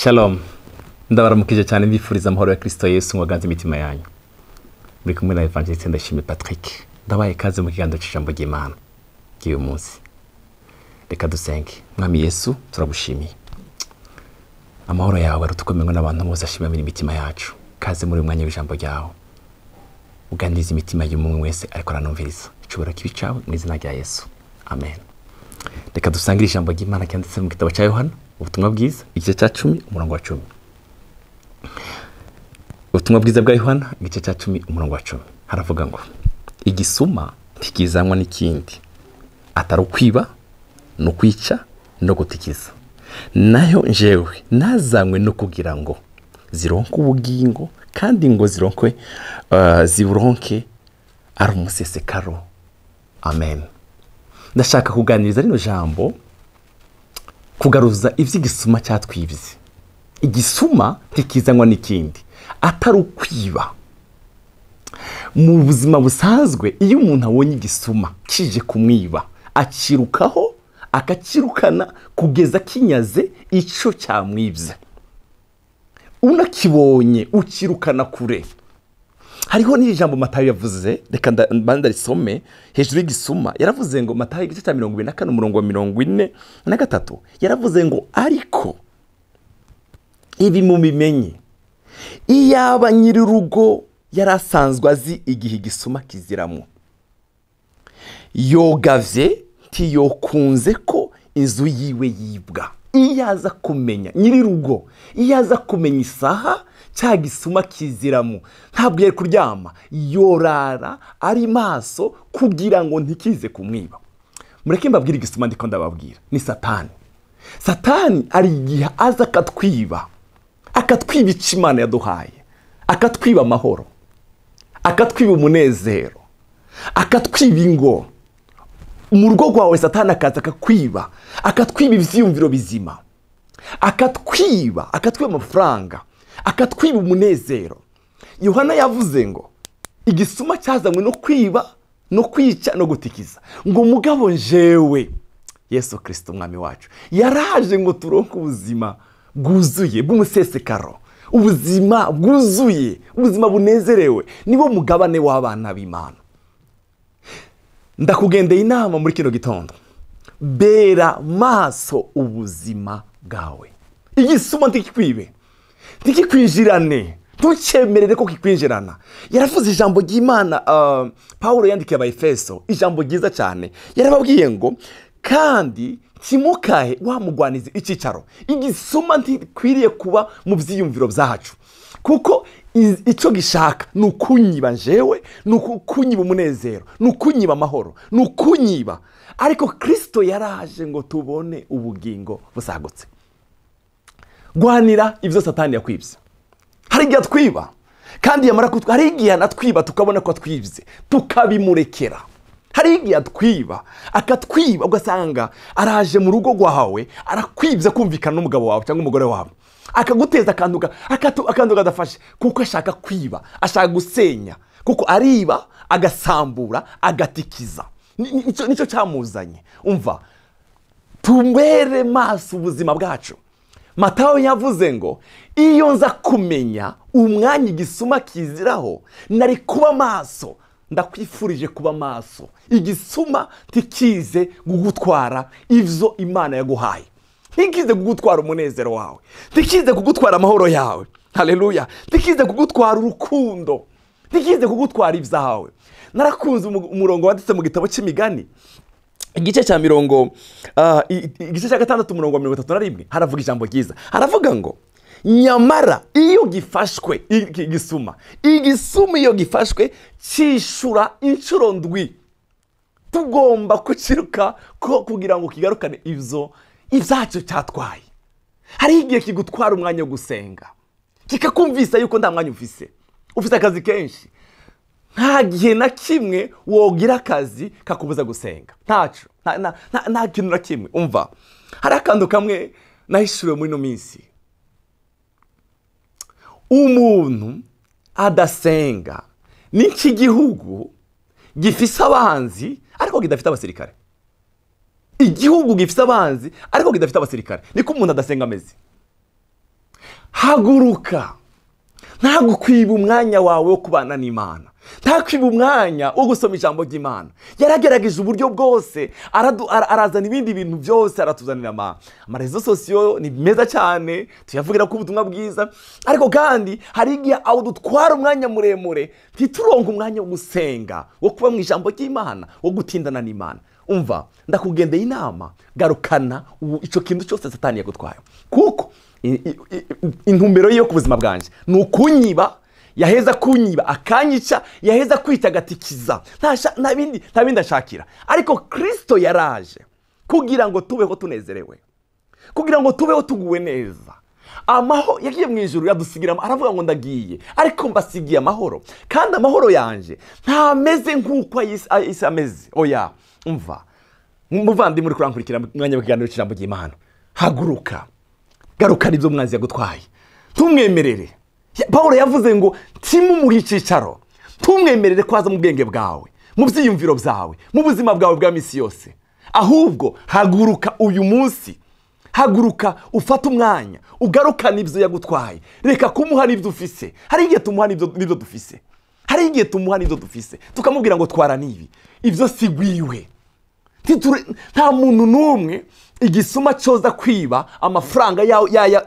Shalom. Ndabaramukije cyane mbifuriza amahoro ya Kristo Yesu ngo aganze imitima yanyu. Muri kumwe na Evangeliste Ndashimye Patrick. Ndabaye kaze mu kiganiro cy'ijambo ry'Imana cy'uyu munsi. Reka dusenge. Mwami Yesu, turagushimiye. Amahoro yawe arutukomenwe n'abantu bose ashimira imitima yacu. Kaze muri umwanya w'ijambo ryawe. Uganiriza imitima y'umuntu wese ariko aranumviriza. Icubahiro kibe icawe mu izina rya Yesu. Amen. Reka dusangire ijambo ry'Imana ryanditse mu gitabo cya Yohana, ubutumwa bwiza, igice cya 10, umurongo wa 10. Ubutumwa bwiza bwa Yohana, igice cya 10, umurongo wa 10. Haravuga ngo: igisuma ntikizanwa n'ikindi atari ukwiba no kwica no gutikiza. Nayo njewe nazanywe no kugira ngo zironke ubugingo kandi ngo zironkwe ziburonke ari umusesekaro. Amen. Ndashaka kuganiriza rino jambo kugaruza ivy'igisuma cyatwibye. Igisuma ntikizanwa n'ikindi atari ukwiba. Mu buzima busanzwe iyo umuntu abonye igisuma kije kumwiba acirukaho akakirukana kugeza kinyaze ico cyamwibye. Unakibonye ukirukana kure. Hariho n'ijambo Matayo yavuze, reka ndarisome hejuru y'igisuma. Yaravuze ngo Matayo igice cya 24 umurongo wa 43, yaravuze ngo ariko ibi mubimenye, iyaba nyir'urugo yarasanzwe azi igihe igisuma kiziramo, yogavye ntiyokunze ko inzu yiwe yibwa. Iyo aza kumenya nyir'urugo, iyo aza kumenya isaha cya gisuma kiziramo, ntabwo yari kuryama, yorara ari maso kugira ngo ntikize kumwiba. Mureke mbabwire igisuma ndiko ndababwira ni Satani. Satani ari igihe aza akatwiba, akatwiba icyo Imana yaduhaye, akatwiba amahoro, akatwiba umunezero, akatwiba ingo. Mu rugo rwawe Satani akaza akakwiba, akatwiba ivyiyumviro bizima, akatwiba, akatwiba amafaranga, akatwiba umunezero. Yohana yavuze ngo igisuma cyazanywe no kwiba no kwica no gutikiza, ngo mugabo njewe Yesu Kristo umwami wacu yaraje ngo turonke ubuzima bwuzuye bw'umusesekaro, ubuzima bwuzuye, ubuzima bunezerewe, niwo mugabane w'abana b'Imana. Ndakugendeye inama muri kino gitondo, bera maso ubuzima bwawe. Igisuma ntikikwibe, ntikikwijirane, ntucyemerere ko kikwinjirana. Yaravuze ijambo ry'Imana, Paulo yandikiye Abaefeso ijambo ryiza cyane, yarababwiye ngo kandi ntimukahe wa mugwanizi icyicaro. Igisuma ntikwiriye kuba mu byiyumviro byacu, kuko icyo gishaka ni ukunyiba njewe, ni ukunyiba umunezero, ni ukunyiba amahoro, ni ukunyiba. Ariko Kristo yaraje ngo tubone ubugingo busagutse. Gwanira ibyo Satani yakwibye. Hari igihe atwiba, kandi yamara kutwiba, hari igihe anatwiba tukabona ko atwibye, tukabimurekera. Hari igihe atwiba, akatwiba ugasanga araje mu rugo rwawe, arakwibye kumvikana n'umugabo wawe cyangwa umugore wawe, akaguteza akantu kadafashe, kuko ashaka kwiba, ashaka gusenya, kuko ariba agasambura agatikiza. Nicyo cyamuzanye. Umva, tumbere maso ubuzima bwacu. Matayo yavuze ngo iyo nza kumenya umwanya igisuma kiziraho nari kuba maso. Ndakwifurije kuba maso, igisuma ntikize kugutwara ivyo Imana yaguhaye, ntikize kugutwara umunezero wawe, ntikize kugutwara amahoro yawe. Haleluya. Ntikize kugutwara urukundo, ntikize kugutwara ibyawe. Narakunze umurongo wanditse mu gitabo cy'Imigani igice cya igice cya 6 umurongo wa 31, haravuga ijambo ryiza. Haravuga ngo nyamara iyo gifashwe igisuma, igisuma iyo gifashwe cishura inshuro 7. Tugomba kuciruka ko kugira ngo kigarukane ivyo ivyacu cyatwaye. Hari igihe kigutwara umwanya wo gusenga, kikakumvisa yuko nta mwanya ufise, ufise akazi kenshi. Nta gihe na kimwe wogira akazi kakubuza gusenga, ntaco, nta kintu na kimwe. Umva, hari akantu kamwe nahishuriwe muri ino minsi. Umuntu adasenga ni nk'igihugu gifise abanzi ariko kidafite abasirikare. Igihugu gifise abanzi ariko kidafite abasirikare. Niko umuntu adasenga ameze. Haguruka, ntagukwiba umwanya wawe wo kubana n'Imana, ntakwiba umwanya wo gusoma ijambo ry'Imana. Yaragerageje uburyo bwose, arazana ibindi bintu byose, aratuzanira amarezo sosiyo ni meza cyane, tuyavugira ko ubutumwa bwiza, ariko kandi hari igihe aho dutwara umwanya muremure ntituronke umwanya wo gusenga, wo kuba mu ijambo ry'Imana, wo gutindana n'Imana. Umva, ndakugendeye inama, garukana icyo kintu cyose Satani yagutwaye, kuko intumbero ye ku buzima bwanjye ni ukunyiba. Yaheza kunyiba akanyica, yaheza kwitagatikiza, nta bindi ashakira. Ariko Kristo yaraje kugira ngo tubeho tunezerewe, kugira ngo tubeho tuguwe neza. Amaho yagiye mu ijuru yadusigira, aravuga ngo ndagiye ariko mbasigiye amahoro, kandi amahoro yanje ntameze nk'uko ayisi ameze. Oya, umva muvandimwe uri kurankurikira mwanya w'ikiganiro cy'ijambo ry'Imana, haguruka, garukana ibyo mwanzi yagutwaye, ntumwemerere. Paul yavuze ngo ntimumuhe icyicaro, ntumwemerere kwaza mu bwenge bwawe, mu byiyumviro byawe, mu buzima bwawe bwa misi yose. Ahubwo haguruka uyu munsi, haguruka ufate umwanya ugarukane ibyo yagutwaye. Reka kumuha n'ibyo ufise. Hari igihe tumuha n'ibyo dufise, hari igihe tumuha n'ibyo dufise tukamubwira ngo twara n'ibi, ibyo sigwiwe. Nta muntu n'umwe igisuma cyoza kwiba amafaranga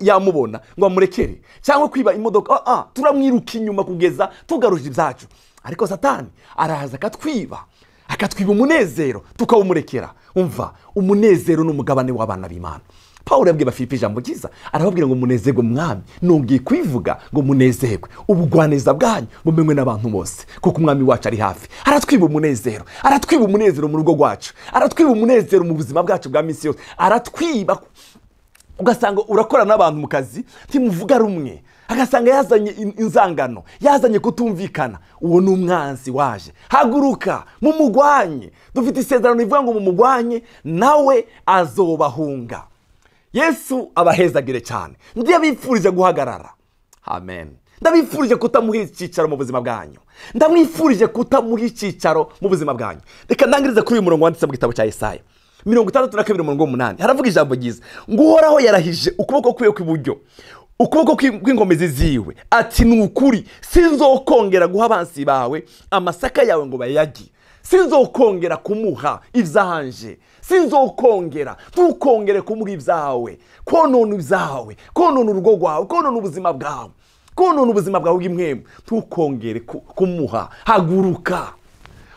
yamubona ngo amurekere, cyangwa kwiba imodoka. Turamwiruka inyuma kugeza tugaruje ibyacu. Ariko Satani araza akatwiba, akatwiba umunezero tukawumurekera. Umva, umunezero ni umugabane w'abana b'Imana. Paul yabwiye Abafilipi ijambo ryiza, arababwira ngo munezerwe mwami. Nongeye kwivuga ngo munezerwe, ubugwaneza bwanyu bumenywe n'abantu bose, kuko umwami wacu ari hafi. Aratwiba umunezero, aratwiba umunezero mu rugo rwacu, aratwiba umunezero mu buzima bwacu bwa misi yose, aratwiba. Ugasanga urakora n'abantu mu kazi ntimuvuga rumwe, agasanga yazanye inzangano, yazanye kutumvikana. Uwo ni umwanzi waje. Haguruka mumugwanye. Dufite isezerano rivuga ngo mumugwanye nawe azobahunga. Yesu abahezagire cyane. Ndabifurije guhagarara. Amen. Ndabifurije kutamuha icyicaro mu buzima bwanyu. Ndamwifurije kutamuha icyicaro mu buzima bwanyu. Reka ndangirize kuri uyu murongo wanditse mu gitabo cya Yesaya 62 umurongo 8. Haravuga ijambo ryiza ngo Uhoraho yarahije ukuboko kwiwe kw'iburyo, ukuboko kw'ingomezi ziwe, ati ni ukuri sinzokongera guha abansi bawe amasaka yawe ngo bayage, sinzokongera kumuha ibyanje, sinzokongera, ntukongere kumuha ibyawe, konona ibyawe, konona urugo rwawe, konona ubuzima bwawe, konona ubuzima bwawe bw'imwemu, ntukongere kumuha. Haguruka,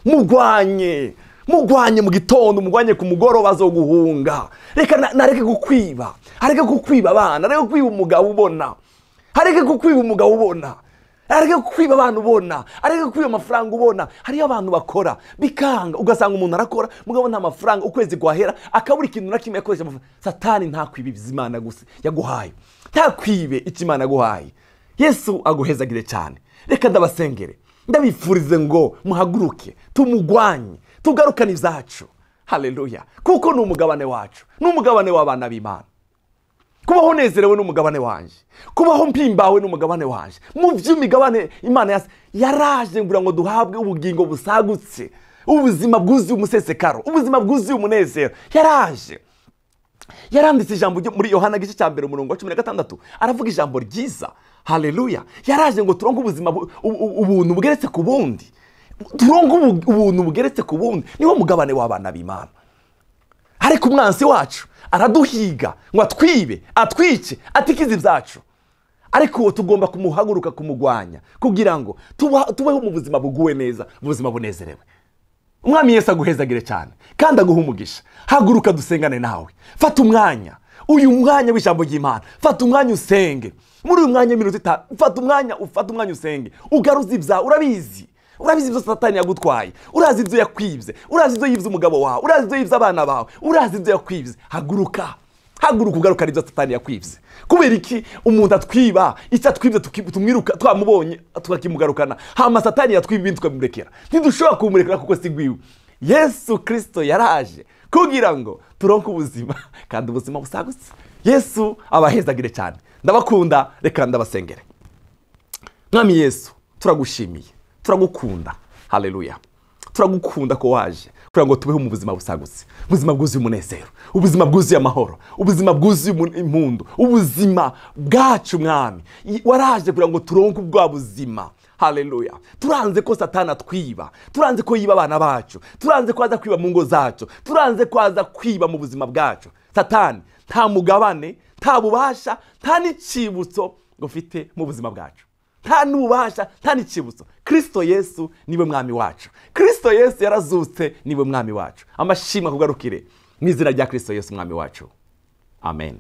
mugwanye, mugwanye mu gitondo, mugwanye ku mugoroba azoguhunga. Reka nareke kukwiba, areke kukwiba abana, areke kukwiba umugabo ubona, areke kukwiba umugabo ubona, areke kukwiba abantu ubona, areke kukwiba amafaranga ubona. Hariyo abantu bakora bikanga, ugasanga umuntu arakora mugabo nta mafaranga, ukwezi kwahera akabura ikintu na kimwe yakoresha amafaranga. Satani ntakwiba ibyo gusa yaguhaye, ntakwibe icyo Imana yaguhaye. Yesu aguhezagire cyane. Reka ndabasengere, ndabifurize ngo muhaguruke, tumugwanye, tugarukane ibyacu. Haleluya. Kuko ni umugabane wacu, ni umugabane w'abana b'Imana. Kubaho nezerewe ni umugabane wanje, kubaho mpimbawe ni umugabane wanje. Mu by'imigabane Imana yaraje ngira ngo duhabwe ubugingo busagutse, ubuzima bwuzuye umusesekaro, ubuzima bwuzuye umunezero. Yaraje, yaranditse ijambo muri Yohana gice cya 1 umurongo wa 16, aravuga ijambo ryiza. Haleluya. Yaraje ngo turonke ubuzima, ubuntu bugeretse ku bundi, turonke ubuntu bugeretse ku bundi. Niwo mugabane w'abana b'Imana. Ariko umwansi wacu araduhiga ngo atwibe, atwice, atikize ibyacu. Ariko tugomba kumuhaguruka, kumugwanya, kugira ngo tubeho mu buzima buguwe neza, mu buzima bunezerewe. Umwami Yesu aguhezagire cyane kandi aguhe umugisha. Haguruka dusengane nawe. Fata umwanya, uyu mwanya w'ijambo ry'Imana, fata umwanya usenge. Muri uyu mwanya minota 5, fata umwanya, ufata umwanya usenge, ugaruze ibyawe. Urabizi, urabizi ibyo Satani yagutwaye, urazi ibyo yakwibye, urazi ibyo yibye umugabo wawe, urazi ibyo yibye abana bawe, urazi ibyo yakwibye. Haguruka, haguruka ugarukane ibyo Satani yakwibye. Kubera iki umuntu atwiba icyo atwibye tumwiruka, twamubonye tukakimugarukana, hama Satani yatwiba ibindi tukabimurekera? Ntidushobora kumurekera kuko si gwiwe. Yesu Kristo yaraje kugira ngo turonke ubuzima kandi ubuzima busagutse. Yesu abahezagire cyane. Ndabakunda, reka ndabasengere. Mwami Yesu, turagushimiye, turagukunda. Haleluya. Turagukunda ko waje kugira ngo tubeho mu buzima busagutse, ubuzima bwuzuye umunezero, ubuzima bwuzuye amahoro, ubuzima bwuzuye impundu, ubuzima bwacu Mwami. Waraje kugira ngo turonke ubwa buzima. Haleluya. Turanze ko Satani atwiba, turanze ko yiba abana bacu, turanze ko aza kwiba mu ngo zacu, turanze ko aza kwiba mu buzima bwacu. Satani nta mugabane, nta bubasha, nta n'icibutso ufite mu buzima bwacu, nta n'ububasha, nta n'icibutso. Kristo Yesu niwe mwami wacu. Kristo Yesu yarazutse, niwe mwami wacu. Amashimwe akugarukire mu izina rya Kristo Yesu mwami wacu. Amen.